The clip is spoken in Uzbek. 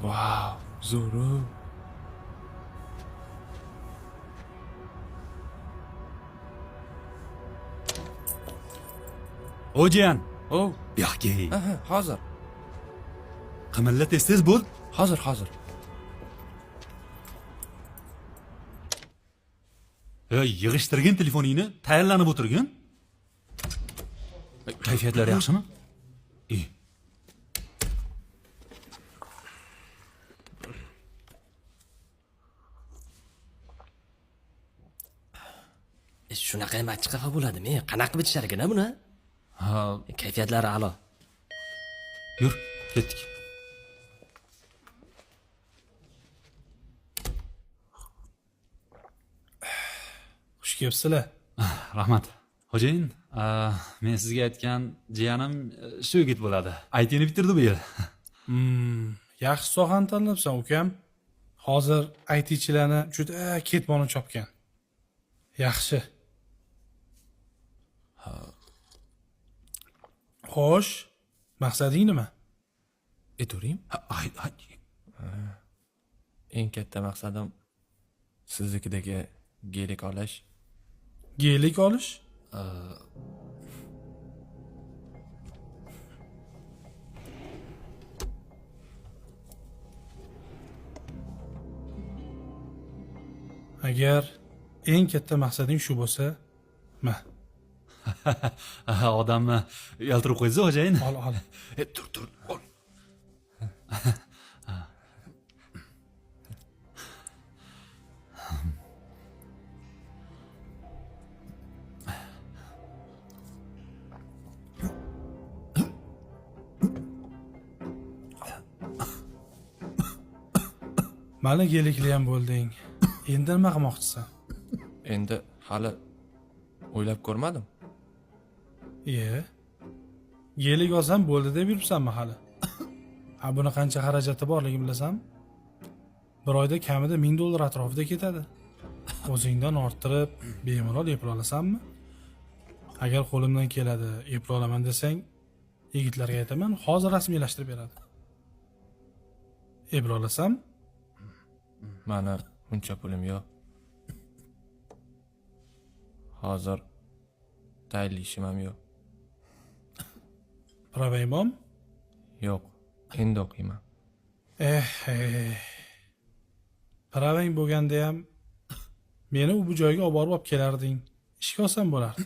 Vau, zo'ru. O jiyan, O, bu yoqqa kel. aha, hozir. Qimilla, tez tez bo'l. Hozir, hozir. Ey, yig'ishtirgin telefoningni, tayyorlanib o'tirgin. Kayfiyatlari yaxshimi? E. Shunaqa ham achchiq xafa bo'ladimi? Qanaqa qilib ichishar ekan buni? Ha, Kayfiyatlari a'lo. Yur, ketdik. Xush kelibsizlar. Rahmat. Xo'jayin, men sizga aytgan jiyanim shu yigit bo'ladi. ITni bitirdi bu yil. Yaxshi sohani tanlabsan, ukam. Hozir ITchilarni juda ketmoni chopgan. Yaxshi. Xo'sh, maqsading nima? Aytavering. Ha, ay, ay. Eng katta maqsadim siznikidagi gelik olish. Gelik olish? Agar eng katta maqsading shu bo'lsa, ma, Ha, odamni uyaltirib qo'ysiz, xo'jayin. ol, ol. E, tur, tur, ol. Mana gelikli ham bo'lding. Endi nima qilmoqchisan? Endi hali o'ylab ko'rmadim. Iye. Gelik olsam bo'ldi deb yuribsanmi hali? Ha, buni qancha xarajati borligini bilasanmi? Bir oyda kamida $1000 atrofida ketadi. O'zingdan orttirib bemalol epla olasanmi? Agar qo'limdan keladi, epla olaman desang, yigitlarga aytaman, hozir rasmiylashtirib beradi. Epla olasanmi? Mani uncha pulim yo'q. Hozir tayinli ishim ham yo'q. Pravang bormi? Yo'q, endi o'qiyman. Eh, eh. Pravang bo'lganda ham meni u bu joyga olib borib olib kelarding. Ishga olsam bo'lardi.